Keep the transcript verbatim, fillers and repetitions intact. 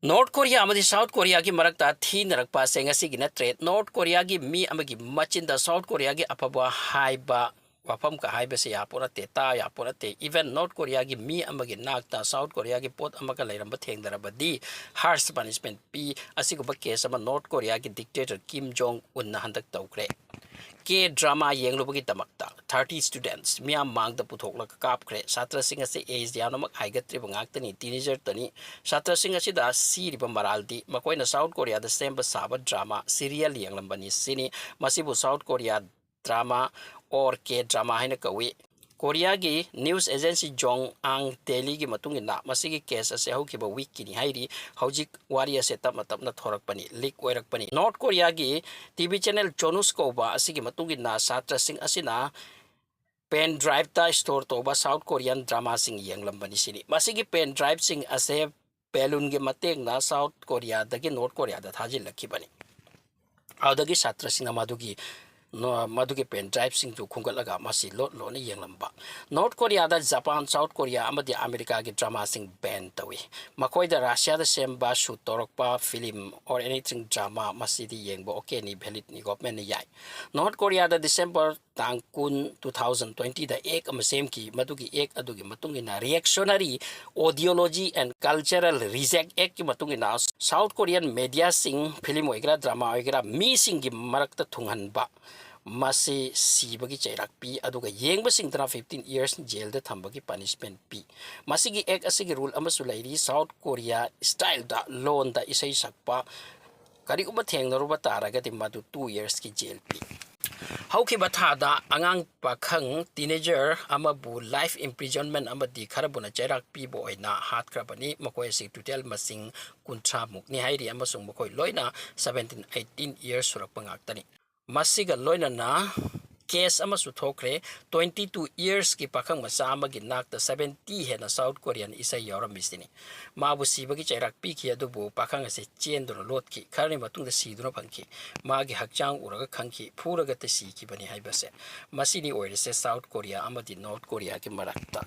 North Korea ꯑꯃꯗꯤ south ꯀꯣꯔꯤꯌꯥꯒꯤ ꯃꯔꯛꯇ ꯊꯤꯅꯔꯛꯄ ꯑꯁꯦ ꯉꯁꯤꯒꯤ ꯅꯠꯇ꯭ꯔꯦ꯫ ꯅꯣꯔꯠ ꯀꯣꯔꯤꯌꯥꯒꯤ ꯃꯤ ꯑꯃꯒꯤ ꯃꯆꯤꯟꯗ ꯁꯥꯎꯠ ꯀꯣꯔꯤꯌꯥꯒꯤ ꯑꯐꯕ ꯍꯥꯏꯕ ꯋꯥꯐꯝ ꯀ ꯍꯥꯏꯕꯁꯦ ꯌꯥꯄꯣꯠ ꯅꯠꯇꯦ, ꯇꯥ ꯌꯥꯄꯣꯠ ꯅꯠꯇꯦ꯫ Even ꯅꯣꯔꯠ ꯀꯣꯔꯤꯌꯥꯒꯤ ꯃꯤ ꯑꯃꯒꯤ ꯅꯥꯛꯇ ꯁꯥꯎꯠ ꯀꯣꯔꯤꯌꯥꯒꯤ ꯄꯣꯠ ꯑꯃꯒ ꯂꯩꯔꯝꯕ ꯊꯦꯡꯅꯔꯕꯗꯤ harsh punishment ꯄꯤ꯫ ꯑꯁꯤꯒꯨꯝꯕ case ꯑꯃ ꯅꯣꯔꯠ ꯀꯣꯔꯤꯌꯥꯒꯤ dictator ꯀꯤꯝ ꯖꯣꯡ ꯎꯟꯅ ꯍꯟꯗꯛ ꯇꯧꯈ꯭ꯔꯦ꯫ K drama ꯌꯦꯡꯂꯨꯕꯒꯤꯗꯃꯛꯇ thirty students ꯃꯤꯌꯥꯝ ꯃꯥꯡꯗ ꯄꯨꯊꯣꯛꯂꯒ ꯀꯥꯞꯈ꯭ꯔꯦ꯫ ꯁꯥꯇ꯭ꯔꯁꯤꯡ ꯑꯁꯤ age ꯌꯥꯝꯅꯃꯛ ꯍꯥꯏꯒꯠꯇ꯭ꯔꯤꯕ ꯉꯥꯛꯇꯅꯤ, teenager ꯇꯅꯤ꯫ ꯁꯥꯇ꯭ꯔꯁꯤꯡ ꯑꯁꯤꯗ ꯁꯤꯔꯤꯕ ꯃꯔꯥꯜꯗꯤ ꯃꯈꯣꯏꯅ ꯁꯥꯎꯠ ꯀꯣꯔꯤꯌꯥꯗ ꯁꯦꯝꯕ ꯁꯥꯕ drama serial ꯌꯦꯡꯂꯝꯕꯅꯤ ꯁꯤꯅꯤ꯫ ꯃꯁꯤꯕꯨ South Korea drama or K drama ꯍꯥꯏꯅ ꯀꯧꯏ꯫ ꯀꯣꯔꯤꯌꯥꯒꯤ news agency Jong Ang Daily ꯒꯤ ꯃꯇꯨꯡ ꯏꯟꯅ ꯃꯁꯤꯒꯤ case ꯑꯁꯤ ꯍꯧꯈꯤꯕ week ꯀꯤꯅꯤ ꯍꯥꯏꯔꯤ꯫ ꯍꯧꯖꯤꯛ ꯋꯥꯔꯤ ꯑꯁꯦ ꯇꯞꯅ ꯇꯞꯅ ꯊꯣꯔꯛꯄꯅꯤ, leak ꯑꯣꯏꯔꯛꯄꯅꯤ꯫ ꯅꯣꯔꯠ ꯀꯣꯔꯤꯌꯥꯒꯤ TV channel Chonus ꯀꯧꯕ ꯑꯁꯤꯒꯤ ꯃꯇꯨꯡ ꯏꯟꯅ ꯁꯥꯇ꯭ꯔꯁꯤꯡ ꯑꯁꯤꯅ pen drive ꯇ store ꯇꯧꯕ ꯁꯥꯎꯠ ꯀꯣꯔꯤꯌꯥꯟ drama ꯁꯤꯡ ꯌꯦꯡꯂꯝꯕꯅꯤ ꯁꯤꯅꯤ꯫ ꯃꯁꯤꯒꯤ pen drive ꯁꯤꯡ ꯑꯁꯦ balloon ꯒꯤ ꯃꯇꯦꯡꯅ ꯁꯥꯎꯠ ꯀꯣꯔꯤꯌꯥꯗꯒꯤ ꯅꯣꯔꯠ ꯀꯣꯔꯤꯌꯥꯗ ꯊꯥꯖꯤꯜꯂꯛꯈꯤꯕꯅꯤ꯫ ꯑꯗꯨꯗꯒꯤ ꯁꯥꯇ꯭ꯔꯁꯤꯡꯅ ꯃꯗꯨꯒꯤ, ꯅꯣ-, ꯃꯗꯨꯒꯤ pen drive ꯁꯤꯡꯗꯨ ꯈꯨꯟꯒꯠꯂꯒ ꯃꯁꯤ ꯂꯣꯠ ꯂꯣꯠꯅ ꯌꯦꯡꯂꯝꯕ꯫ ꯅꯣꯔꯠ ꯀꯣꯔꯤꯌꯥꯗ ꯖꯄꯥꯟ, ꯁꯥꯎꯠ ꯀꯣꯔꯤꯌꯥ ꯑꯃꯗꯤ ꯑꯃꯦꯔꯤꯀꯥꯒꯤ drama ꯁꯤꯡ ban ꯇꯧꯏ꯫ ꯃꯈꯣꯏꯗ ꯔꯁꯤꯌꯥꯗ ꯁꯦꯝꯕ shoot ꯇꯧꯔꯛꯄ film or anything drama ꯃꯁꯤꯗꯤ ꯌꯦꯡꯕ okay ꯅꯤ, valid ꯅꯤ, government ꯅ ꯌꯥꯏ꯫ ꯅꯣꯔꯠ ꯀꯣꯔꯤꯌꯥꯗ December ꯇꯥꯡ ꯀꯨꯟ, two thousand twenty ꯗ act ꯑꯃ ꯁꯦꯝꯈꯤ꯫ ꯃꯗꯨꯒꯤ act ꯑꯗꯨꯒꯤ ꯃꯇꯨꯡ ꯏꯟꯅ Reactionary Ideology and Cultural Reject Act ꯀꯤ ꯃꯇꯨꯡ ꯏꯟꯅ ꯁꯥꯎꯠ ꯀꯣꯔꯤꯌꯟ media ꯁꯤꯡ, film ꯑꯣꯏꯒꯦꯔꯥ drama ꯑꯣꯏꯒꯦꯔꯥ, ꯃꯤꯁꯤꯡꯒꯤ ꯃꯔꯛꯇ ꯊꯨꯡꯍꯟꯕ, ꯃꯁꯤ ꯁꯤꯕꯒꯤ ꯆꯩꯔꯥꯛ ꯄꯤ, ꯑꯗꯨꯒ ꯌꯦꯡꯕꯁꯤꯡꯗꯅ fifteen years jail ꯗ ꯊꯝꯕꯒꯤ punishment ꯄꯤ꯫ ꯃꯁꯤꯒꯤ act ꯑꯁꯤꯒꯤ rule ꯑꯃꯁꯨ ꯂꯩꯔꯤ, ꯁꯥꯎꯠ ꯀꯣꯔꯤꯌꯥ style ꯗ ꯂꯣꯟꯗ ꯏꯁꯩ ꯁꯛꯄ ꯀꯔꯤꯒꯨꯝꯕ ꯊꯦꯡꯅꯔꯨꯕ ꯇꯥꯔꯒꯗꯤ ꯃꯗꯨ two years ꯀꯤ jail ꯄꯤ꯫ ꯍꯧꯈꯤꯕ ꯊꯥꯗ ꯑꯉꯥꯡ ꯄꯥꯈꯪ, teenager ꯑꯃꯕꯨ life imprisonment ꯑꯃꯗꯤ ꯈꯔꯕꯨꯅ ꯆꯩꯔꯥꯛ ꯄꯤꯕ ꯑꯣꯏꯅ ꯍꯥꯠꯈ꯭ꯔꯕꯅꯤ꯫ ꯃꯈꯣꯏ ꯑꯁꯤ total ꯃꯁꯤꯡ ꯀꯨꯟꯊ꯭ꯔꯥ ꯃꯨꯛꯅꯤ ꯍꯥꯏꯔꯤ ꯑꯃꯁꯨꯡ ꯃꯈꯣꯏ ꯂꯣꯏꯅ seventeen, eighteen years ꯁꯨꯔꯛꯄ ꯉꯥꯛꯇꯅꯤ꯫ ꯃꯁꯤꯒ ꯂꯣꯏꯅꯅ case ꯑꯃꯁꯨ ꯊꯣꯛꯈ꯭ꯔꯦ꯫ Twenty two years ꯀꯤ ꯄꯥꯈꯪ ꯃꯆꯥ ꯑꯃꯒꯤ ꯅꯥꯛꯇ seventy ꯍꯦꯟꯅ ꯁꯥꯎꯠ ꯀꯣꯔꯤꯌꯟ ꯏꯁꯩ ꯌꯥꯎꯔꯝꯃꯤꯁꯤꯅꯤ꯫ ꯃꯥꯕꯨ ꯁꯤꯕꯒꯤ ꯆꯩꯔꯥꯛ ꯄꯤꯈꯤ, ꯑꯗꯨꯕꯨ ꯄꯥꯈꯪ ꯑꯁꯤ ꯆꯦꯟꯗꯨꯅ ꯂꯣꯠꯈꯤ꯫ ꯈꯔꯅꯤ ꯃꯇꯨꯡꯗ ꯁꯤꯗꯨꯅ ꯐꯪꯈꯤ꯫ ꯃꯥꯒꯤ ꯍꯛꯆꯥꯡ ꯎꯔꯒ ꯈꯪꯈꯤ, ꯐꯨꯔꯒꯇ ꯁꯤꯈꯤꯕꯅꯤ ꯍꯥꯏꯕꯁꯦ꯫ ꯃꯁꯤꯅꯤ ꯑꯣꯏꯔꯤꯁꯦ ꯁꯥꯎꯠ ꯀꯣꯔꯤꯌꯥ ꯑꯃꯗꯤ ꯅꯣꯔꯠ ꯀꯣꯔꯤꯌꯥꯒꯤ ꯃꯔꯛꯇ꯫